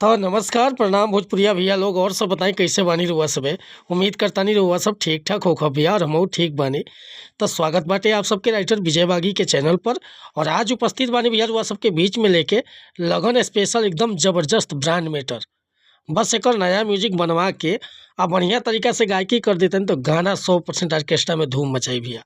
तो नमस्कार, प्रणाम भोजपुरिया भैया लोग। और सब बताई, कैसे बानी रउआ सबे? उम्मीद करतानी रउआ सब ठीक ठाक होखब भैया और हमहू ठीक बानी। तो स्वागत बाटे आप सबके राइटर विजय बागी के चैनल पर। और आज उपस्थित बानी भैया रउआ सबके बीच में लेके लगन स्पेशल एकदम जबरदस्त ब्रांड मैटर। बस एकर नया म्यूजिक बनवा के आ बढ़िया तरीका से गायकी कर देतन तो गाना 100% ऑर्केस्ट्रा में धूम मचाई भैया।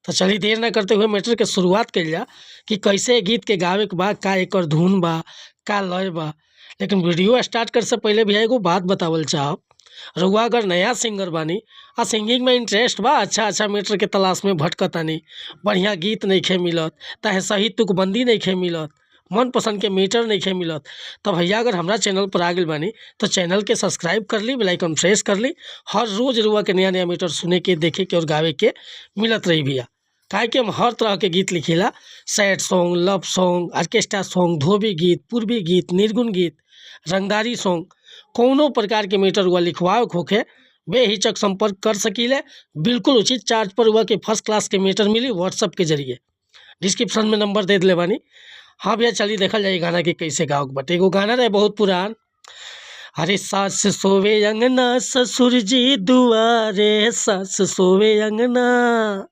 तो चलिए, देर ना करते हुए मैटर के शुरुआत कइल जा कि कैसे गीत के गावे के बा, का एकर धुन बा, का लय बा। लेकिन वीडियो स्टार्ट करे से पहले भैया एगो बात बतावल चाहब। रउआ अगर नया सिंगर बानी आ सिंगिंग में इंटरेस्ट बा, अच्छा अच्छा मैटर के तलाश में भटकतानी, बढ़िया गीत नइखे मिलत, चाहे सही तुकबंदी नइखे मिलत, मनपसंद के मीटर नइखे मिलत, तो भैया अगर हमरा चैनल पर आ गइल बानी तो चैनल के सब्सक्राइब कर ली, बेल आइकन प्रेस कर ली। हर रोज़ रउआ के नया नया मीटर सुने के, देखे के और गावे के मिलत रही भैया। काहे कि हम हर तरह के गीत लिखिला: sad song, love song, orchestra song, धोबी गीत, पूर्वी गीत, निर्गुण गीत, रंगदारी सॉन्ग। कौनो प्रकार के मीटर रउआ लिखवावे के होखे, बेहिचक संपर्क कर सकीले। बिल्कुल उचित चार्ज पर रउआ के फर्स्ट क्लास के मीटर मिली व्हाट्सअप के जरिए। डिस्क्रिप्शन में नंबर दे दिले बानी। हाँ भैया, चलिए देखल जाई गाना के कैसे गावे के बाटे। एगो गाना रहे बहुत पुरान। अरे, सास सोवे अंगना, ससुर जी दुआरे, सास सोवे अंगना,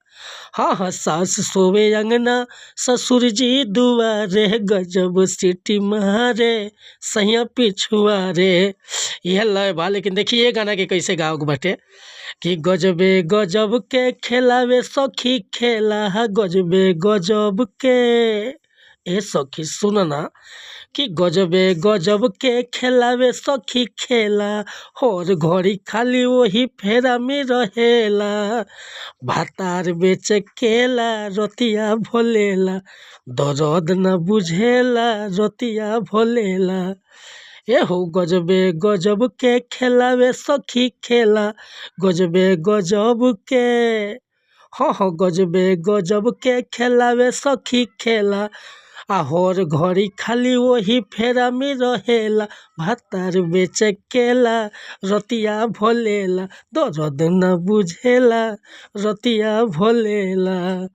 हाँ हाँ, सास सोवे अंगना, ससुर जी दुआरे, गजब सीटी मारे सैया पिछुआरे। यह लय बा, लेकिन देखिए ये गाना के कैसे गावे के बाटे कि गजबे गजब के खेलावे सखी खेला, गजबे गजब के। ए सखी, सुन ना कि गजबे गजब के खेलावे सखी खेला, हर घड़ी खाली वही फेरा में रहेला, भातार बेचे केला, रतिया भोलेला, दर्द न बुझेला, रतिया भोलेला। ए हो, गजबे गजब के खेलावे सखी खेला, गजबे गजब के, हाँ हाँ, गजबे गजब के खेलावे सखी खेला, आ हर घड़ी खाली वही फेरा में रहेला, भातार बेचे केला, रतिया भोलेला, दर्द न बुझेला, रतिया भोलेला।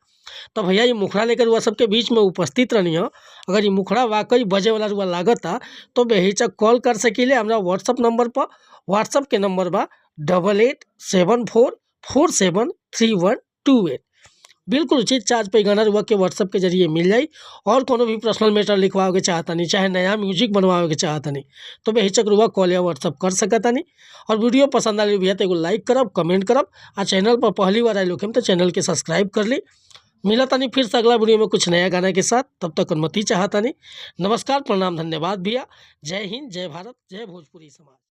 तो भैया, ये मुखड़ा लेकर रुआ सबके बीच में उपस्थित रहनी हो। अगर ये मुखड़ा वाकई बजे वाला रुआ लागता तो बेहिचक कॉल कर सकीले हमरा व्हाट्सअप नंबर पर। व्हाट्सअप के नंबर बा 8874473128। बिल्कुल उचित चार्ज पे गाना रुआ के व्हाट्सअप के जरिए मिल जाई। और कोनो भी पर्सनल मैटर लिखवावे के चाहतानी, चाहे नया म्यूजिक बनवावे के चाहतानी, तो बेहिचक रुआ कॉल या व्हाट्सअप कर सकतानी। और वीडियो पसंद आइल भैया तो एगो लाइक करब, कमेंट करब आ चैनल पर पहली बार आइल होखेम तो चैनल के सब्सक्राइब कर ली। मिलतानी फिर से अगला वीडियो में कुछ नया गाना के साथ। तब तक अनुमति चाहतानी। नमस्कार, प्रणाम, धन्यवाद भैया। जय हिंद, जय भारत, जय भोजपुरी समाज।